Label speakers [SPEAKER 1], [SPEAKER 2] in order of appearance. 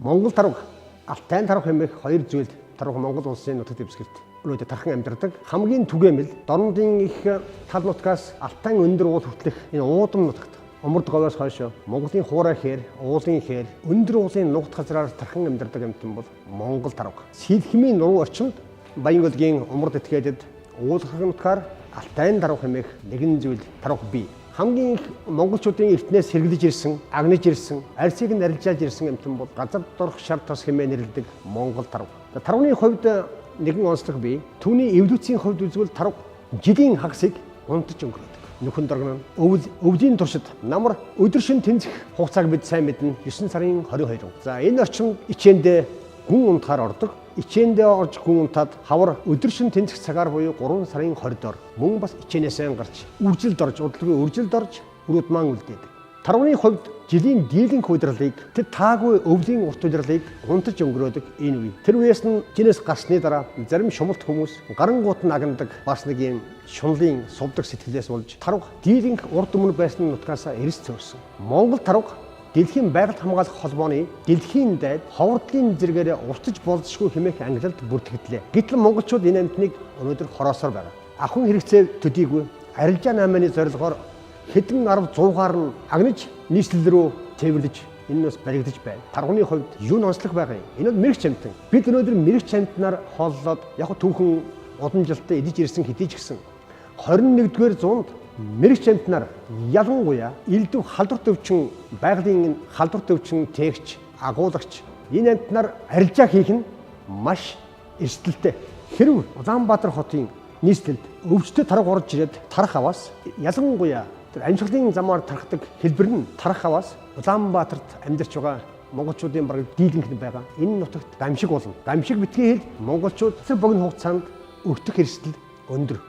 [SPEAKER 1] Монгол тарвага, Алтайн тарвага хэмээх хоёр зүйл тарвага Монгол улсын нутаг дэвсгэрт өнөөдөр тархан амьдардаг. Хамгийн түгээмэл Дорнодын их тал нутгаас Алтайн өндөр уул хүртэлх энэ уудам нутагт Оморд говьоос хойш Монголын хуурай хээр, уулын хээр, өндөр уулын нугат газраар тархан амьдардаг амьтан бол Монгол тарвага. Сэлхмийн нуруу орчинд Баянголгийн Оморд этгээдэд уулхах нутгаар Алтайн тарвага хэмээх нэгэн зүйл тарвага бий. Хамгийн их монголчуудын эртнээс сэргэлж ирсэн, агнаж ирсэн, арьсыг нь арилжааж ирсэн амьтан бол газар дорх шар тос хэмээн нэрлэдэг Монгол тарвага. Тарвагны хувьд нэгэн онцлог бий. Түүний эволюцийн хувьд үзвэл тарвага жилийн хагасыг унтаж өнгөрөөдөг. Нүхэн доргоно нь өвөл, өвлийн туршид намар өдөр шөнө тэнцэх хугацааг бид сайн мэднэ. 9 сарын 22. За энэ орчинд ичээндээ гүн унтахаар ордог. Ичээндээ орж гүн унтаад хавар өдөр шөнө тэнцэх цагаар буюу 3 сарын 20-доор мөн бас ичээнээсээ гарч үржилд орж, удалгүй үржилд орж үрүүд маань үлдээдэг. Тарвагны хувьд жилийн дийлэнх удирлыг, тэр таагүй өвлийн урт удирлыг унтаж өнгөрөөдөг энэ үе. Тэр үеэс нь жинээс гарсны дараа зарим шумалт хүмүүс гарангуут нь агнадаг бас нэг юм шунлын сувдаг сэтгэлээс болж тарвага дийлэнх урд өмнө байсан нутгаас эрс цөөрсөн. Монгол тарвага Дэлхийн байгаль хамгаалах холбооны дэлхийн дайд ховордлын зэрэгээр уртаж болзошгүй хэмээх ангилалд бүртгэгдлээ. Гэтэл монголчууд энэ амьтныг өнөөдөр хороосоор байгаа. Ахуйн хэрэгцээ төдийгүй арилжаа 8-ны зорилгоор хэдэн 10 100-аар нь агнаж нийслэл рүү тээвэрлэж энэ нь бас баригдаж байна. Тарвагны хувьд юу онцлог байгаа юм? Энэ бол мэрэгч амьтан. Бид өнөөдөр мэрэгч амьтнаар хооллоод яг түүхэн уламжилттай идэж ирсэн хэдий ч гэсэн 21-р зуунд мэрэгч амьтнаар ялангуяа элдв халдвар төвчин байгалийн халдвар төвчин тээгч агуулагч энэ амьтнаар арилжаа хийх нь маш эрсдэлтэй. Хэрв Улаанбаатар хотын нийслэлд өвчтөй тарга орж ирээд тарах аваас ялангуяа тэр амьсгалын замаар тархдаг хэлбэр нь тарах аваас Улаанбаатарт амьдарч байгаа монголчуудын бараг дийлэнх нь байгаа. Энэ нутагт гамшиг болно. Гамшиг битгий хэл монголчууд цэцэг богино хугацаанд өртөх эрсдэл өндөр.